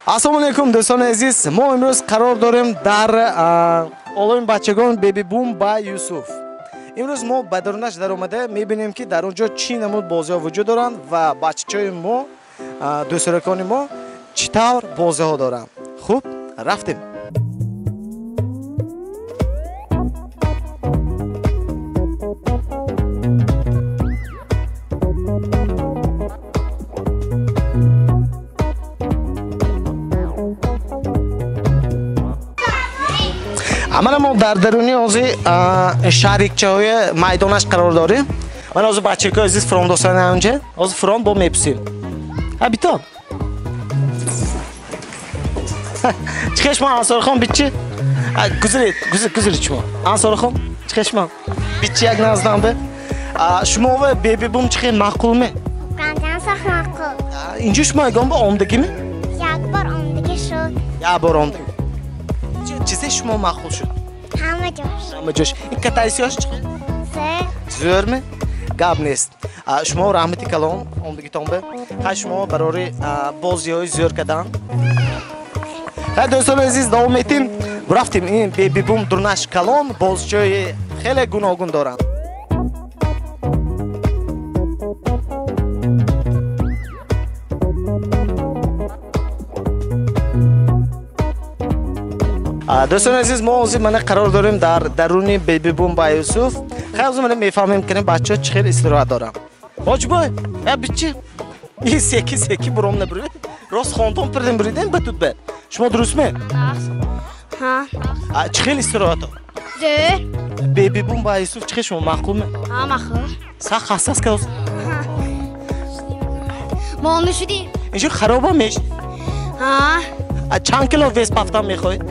Ассалому алайкум дӯстони азиз, мо имрӯз қарор дорем дар олами бачагон Беби Бум ба Юсуф. Имрӯз мо ба дарунаш даромада мебинем, ки дар он ҷо чӣ намуд бозиҳо вуҷуд доранд ва бачачаҳои мо, дӯстдоракони мо чӣ тавр бозиҳо доранд. Хуб, рафтем. Мана мо дар даруни ҳозир шарикчаҳои майдонаш қарор дорем. Мана ҳозир бачакои азиз фром достан онҷа. Ҳозир фром бо мепурсем. Ҳа бито. Чиқеш мо Ансорхон бичи? Гузаред, гузаред шумо. Ансорхон, чиқеш мо? Бичи як наздам бе. Шумо ва Беби Бум чиқе маъқулме? Qandan сах маъқул. Инҷо шумо ягон бор омдагиме? Як бор омдагӣ шуд. Як бор омдагӣ. Чизе шумо маъқул шуд? Ҳама ҷош. Ҳама ҷош. Ин катайсиёш чӣ? Зӯр. Зӯрме? Гап нест. Шумо раҳмати калон омдагитон бе. Хай шумо барори бозиҳои зӯр кардан. Хай дӯстони азиз, давом метем. Рафтем ин Беби Бум дурнаш калон бозичаҳои хеле гуногун доранд. Дӯстони азиз, мо ҳозир мана қарор дорем дар даруни Беби Бум ба Юсуф. Хай ҳозир мана мефаҳмем, ки бачаҳо чӣ хел истироҳат доранд. Ҳоҷибой, я бичи? И секи секи буром набуред. Рост хонтон пирдем буридем ба тут бе. Шумо дурустме? Ҳа. Чӣ хел истироҳат? Зӯр. Беби Бум ба Юсуф чӣ хел шумо маъқулме? Ҳа, маъқул. Сахт ҳассас кардост? Ҳа. Монда шудем. Инҷо харобам мешид? Ҳа. Чанд кило вес пафтан мехоҳед?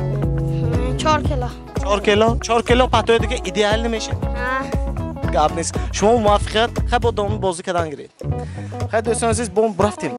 4 кило. 4 кило? 4 кило патои дига идеал намешад? Ҳа. Гап нест. Шумо муваффақият, хай бо доми бозӣ кардан гиред. Хай дӯстони азиз, бо рафтем.